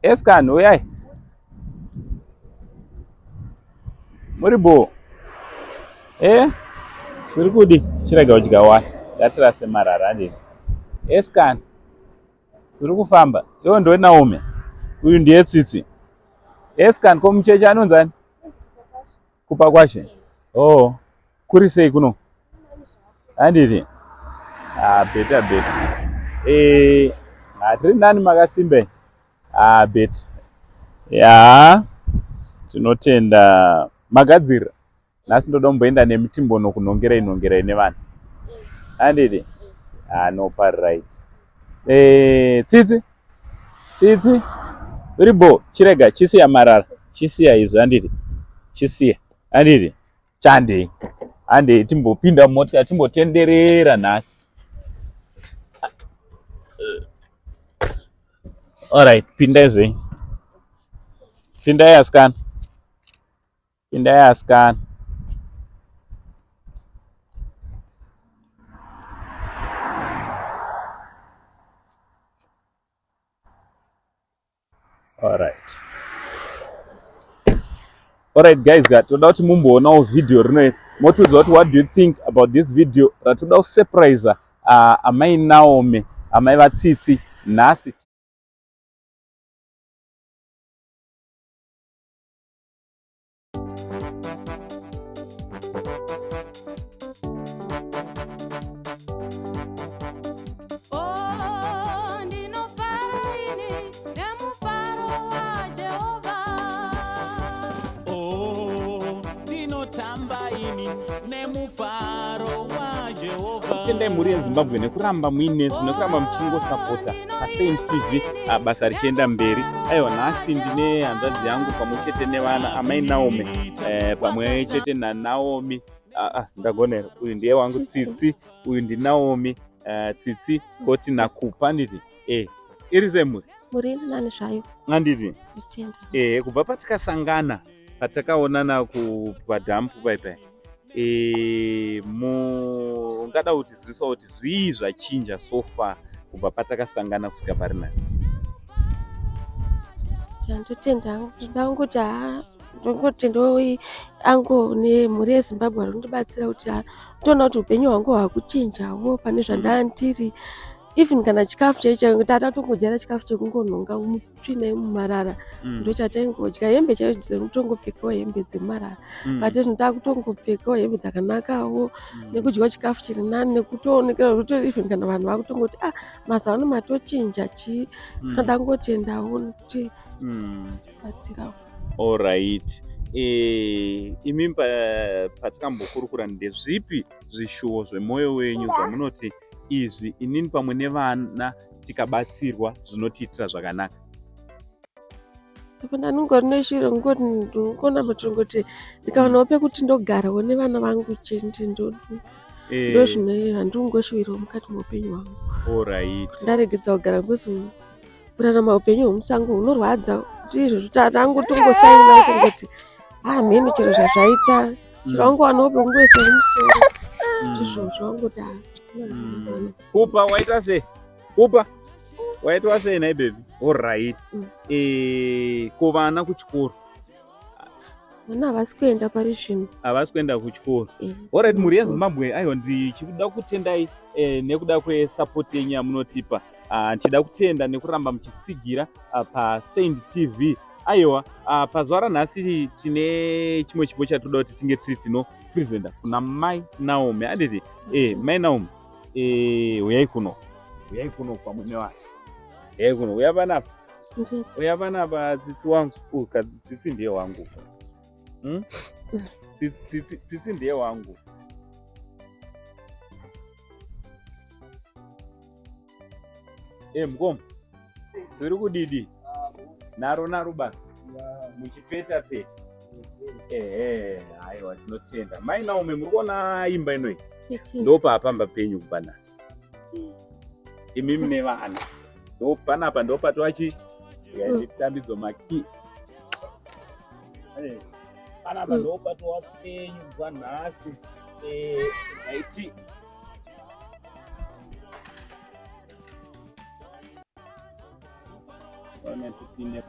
Eskan, uyai. Muri bho. Eh? Siri kudi chirega kudya wai. Ngatirase marara handini. Eskan. Siri kufamba. Iwe ndiwe Naomi. Uyu ndiye Tsitsi. Eskan ko mucheche anonzani? Kupa kwashe. Oh. Kuri sei kuno? Handiti? Ah, better better. Eh, hatiri nani makasimba. Ah, better. Ya, tinotenda magadzirira. Nhasi ndoda kumboenda nemi timbonokunongerai nongerai nevanhu. Handiti? Ah, no pa right. Eh, Tsitsi. Tsitsi. Uri bo, chirega chisiya marara. Chisiya izvo handiti? Chisiya. Handiti? Chandei. Handei timbopinda mumota timbotenderera nhasi. Alright, pindai zvenyu. Pindai asikana. Pindai asikana. Alright. Alright guys, ga toda kuti mumboonawo video rino iri. Motiudza kuti what do you think about this video ratoda kusurprise uh, amai Naomi, amai vaTsitsi nhasi. Tendai mhuri yeZimbabwe nekuramba muinesu nekuramba muchingosapota paSaint TV ah, basa richienda mberi. Aiwa nhasi ndine hanzvadzi yangu pamwe chete nevana amai Naomi eh, pamwe chete naNaomi ah, ah, ndagonera uyu ndiye wangu Tsitsi uyu ndiNaomi eh, Tsitsi koti naKupa nditi eh, iri sei mhuri mhuri iri nani zvayo anditi eh, kubva patikasangana patakaonana kupadhampu paipai e, mungada kutizivisa kuti zvii zvachinja so far kubva patakasangana kusvika pari nhasi? Ndotenda hangu ndoda kungoti haa ndongotendawo angu nemhuri yeZimbabwe vari kundibatsira kuti haa ndoona kuti upenyu hwangu hwakuchinjawo pane zvandanga ndiri even kana chikafu chaicho tatatongodyara chikafu chekungonhonga tsvina yemumarara mm. ndochataingodya hembe chaiyo dzekutongopfekawo hembe dzemarara mm. but izvo takutongopfekawo hembe dzakanakawo mm. nekudyawo chikafu chiri nani nekutoonekera kuti even kana vanhu vakutongoti ah mazuva ano matochinja chii mm. saka ndangotendawo nekuti mm. batsirawo Alright. Eh, imi patikambokurukura ndezvipi zvishuwo zvemwoyo wenyu zvamunoti izvi inini pamwe nevana tikabatsirwa zvinotiitira zvakanaka apa ndanongori neshuro ngoti ndingonamba tongoti ndikawanawo pekuti ndogarawo nevana vangu chete eh. ndozvine handingoshuwirawo mukati meupenyu hwangu ndaregedza kugara because kurarama upenyu hwemusango hunorwadza kuti izvozvo tangotongosaina kutongoti ah mheno chero zvazvaita chero mm. wangowanawo pekungoisa musoro mm. izvozvo wangoti ah, kupa waita sei kupa waitwa sei nhai baby alright mm. eh, ko vana kuchikoro vana havasi kuenda pari zvino havasi kuenda kuchikoro eh. Alright mhuri yezimbabwe aiwa ndichikuda kutendai eh, nekuda kwesupport yenyu yamunotipa ah, ndichida kutenda nekuramba muchitsigira ah, pasaint tv aiwa ah, pazuva ranhasi tine chimwe chipo chatoda kuti tinge tiri tino presenta kuna mai naomi handiti eh, mai naomi eh, huyai kuno huyai kuno pamwe nevanhu huyai kuno uya panapa uya panapa tsitsi wangu uh, tsitsi ndiye wangu hmm? tsitsi tsitsi ndiye wangu Eh, mukoma zviri kudidi naro naro basa muchipeta peta ehe aiwa tinotenda mai Naomi muri kuona imba inoyi ndopapamba penyu kubva nhasi imi mune vana ndopanapa ndopatwachi nditambidzo maki panapa ndopatwa penyu kubva nhasi aiti Tipinde.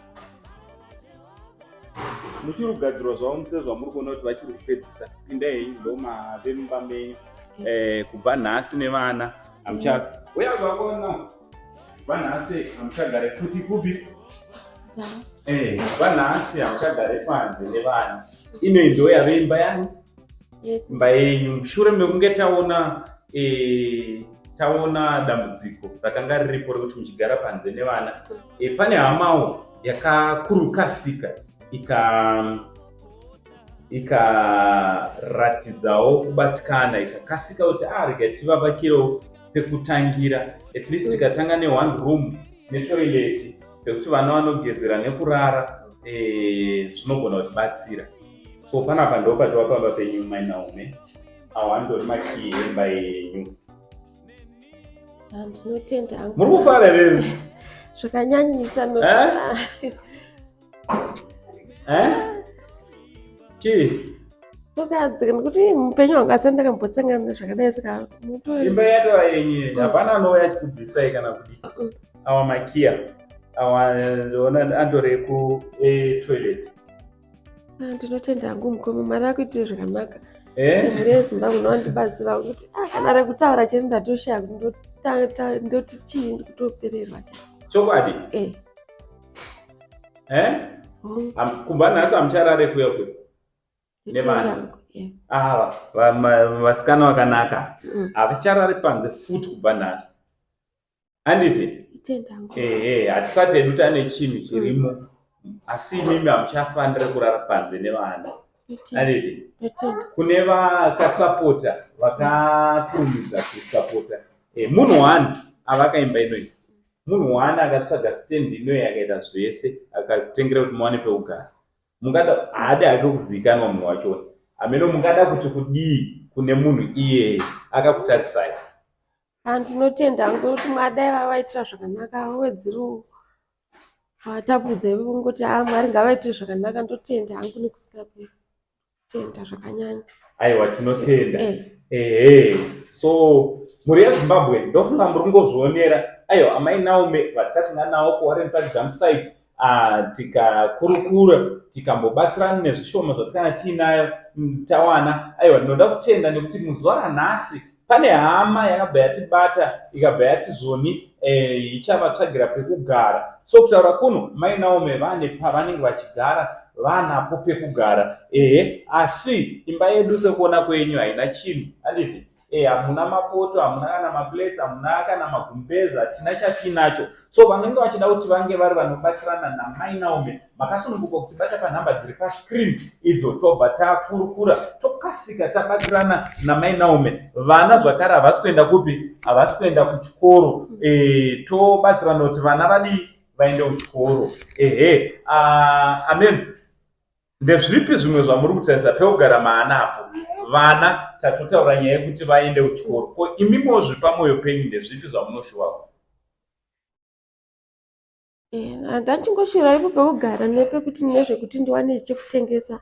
Muchiri kugadzirwa zvavo sezvamuri kuona kuti vachiri kupedzisa. Pindai henyu ndomave mumba menyu. Eh, kubva nhasi nevana hamucha uya zvako no. Kubva nhasi hamuchagare futi kupi? Eh, kubva nhasi hamuchagare panze nevana. Ino ndo yave imba yani? Imba yenyu. Mushure mekunge taona eh, taona dambudziko rakanga riripo rekuti muchigara panze nevana e, pane hamawo yakakurukasika ika ikaratidzawo kubatikana ikakasika kuti ah rega tivavakirewo pekutangira at least tikatanga neone room netoilet pekuti vana vanogezera nekurara eh, zvinogona kutibatsira so panapa ndo patova pamba penyu mai Naume awa andori makiyi emba yenyu. Ah, ndinotenda hangu. Muri kufara here? Zvakanyanyisa no. Eh? Eh? Chii? Ndokadzika nekuti mupenyu hwangu asi ndakambosangana nezvakadai saka Imba yatova yenyu mm. hapana anouya achikubvisai kana kudii. Mm. Awa makiya awa ndoona andori eku etoilet. Ah, ndinotenda hangu mukoma mwari akuitire zvakanaka eh? mhuri yezimbabwe unondibatsira kuti ah, kana rekutaura chete ndatoshaya kuti ndoti chii ndikutopererwa cha chokwadi eh. Eh? Kubva nhasi hamucharare kuya kuya nevana ava vasikana vakanaka mm. havacharari panze futi kubva nhasi handiti ehe hatisati hedu tane chinhu chirimo mm. asi imimi hamuchafanira kurara panze nevana handiti kune vakasapota vakakurumidza kusapota eh, munhu one avakaimba inoyi munhu one akatsvaga stand inoyi akaita zvese akatengera kuti muwane pekugara mungada haadi hake kuzivikanwa munhu wachona hameno mungada kuti kudii kune munhu iyeye akakutarisai. Ah, ndinotenda hangu kuti Mwari dai vavaitira zvakanaka vawedzerewo vatapudza ivo kungoti ah Mwari ngavaitire zvakanaka ndotenda hangu nekusingaperi tenda zvakanyanya. Aiwa tinotenda. Eh. Ehe so mhuri yeZimbabwe ndofunga muri kungozvionera aiwa amai Naume vatikasangana nawo kuWarren Park Dump Site ah, tikakurukura tikambobatsirana nezvishoma zvatikanga tiinayo mm, tawana aiwa ndinoda kutenda nekuti muzuva ranhasi Pane hama yakabva yatibata ikabva yati zvoni eh, ichavatsvagira pekugara. So kutaura kuno mai Naome vane pavanenge vachigara vanapo pekugara ehe, asi imba yedu sekuona kwenyu haina chinhu handiti? Eh, hamuna mapoto, hamuna kana maplates, hamuna kana magumbeza, hatina chatiinacho. So vanenge vachida kuti vange vari vanobatsirana namai Naome makasununguka kutibata panhamba dziri pascreen idzo tobva takurukura tokasika tabatsirana namai Naome. Vana zvakare havasi kuenda kupi? Havasi kuenda kuchikoro. E, tobatsirana kuti vana vadii vaende kuchikoro. Ehe, uh, amen. Ndezvipi zvimwe zvamuri kutarisa pekugara maanapo vana tatotaura nyaya yekuti vaende kuchikoro ko imi mozvipa mwoyo penyu ndezvipi zvamunoshuvawo? Eh, ndachingoshuva ipo pekugara nepekuti nezvekuti ndiwane chekutengesa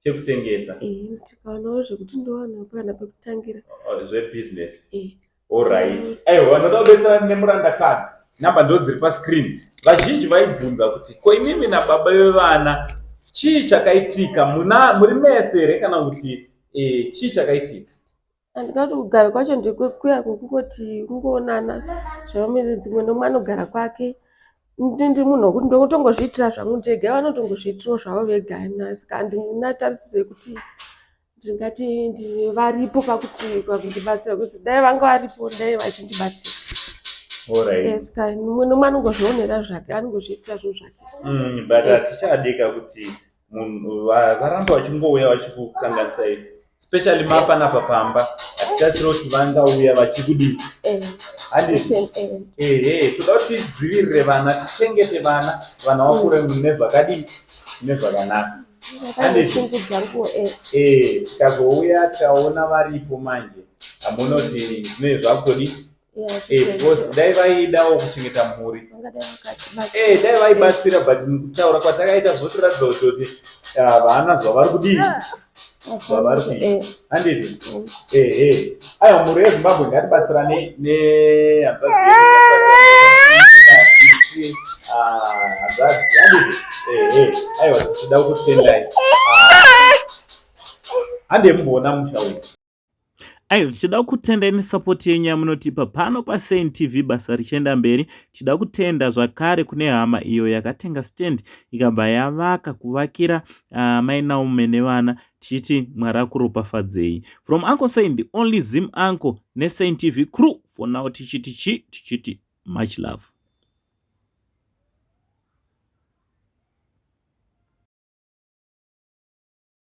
chekutengesa eh, ndikawanawo zvekuti ndiwanewo kana pekutangira oh, zvebusiness eh. Alright. Aiwa vanoda kubetsera nemurandakadzi. Namba ndo dziri pascreen. Vazhinji vaibvunza kuti ko imimi nababa vevana chii chakaitika muna muri mese here kana kuti eh, chii chakaitika? Andingati kugara kwacho ndekwekuya kwekungoti kungoonana zvavamwe dzimwe nomwe anogara kwake ndi munhu wekuti ndotongozviitira zvangu ndega vanotongozviitirawo zvavo vega saka handina tarisiro yekuti ndingati varipo pakuti pakundibatsira kuti dai vanga varipo dai vachindibatsira saka mumwe nomwe anongozvionera zvake anongozviitira zvinhu zvake mm, but eh. hatichadika kuti munhu varamba vachingouya vachikukanganisai especially mapanapa pamba hatichatsira kuti vangauya vachikudii eh. handiti eh. ehe toda kuti tidzivirire vana tichengete vana vana vakure mune zvakadii mune zvakanaka Eh, tikazouya tikaona varipo manje hamuna kuti zvinenge zvakutodii eh, because dai vaidawo kuchengeta mhuri eh, dai vaibatsira but kutaura kwatakaita zvotoratidza kutoti havana ah, zvavari kudii zvavari kuita handiti mm. ehe aiwa mhuri yezimbabwe ngatibatsirane nehanzvadzi Ah, hanzvadzi handizvo? Ehe, aiwa, tichida kutendai. Ah, handei mumboona musha uyu. Aiwa, tichida kutenda nesupport yenyu yamunotipa pano paSaint TV, basa richienda mberi. Tichida kutenda zvakare kune hama iyo yakatenga stand ikabva yavaka kuvakira mai Naume nevana, tichiti Mwari akuropafadzei. From Uncle Saint, the only Zim uncle, neSaint TV crew for now, tichiti chi? Tichiti much love.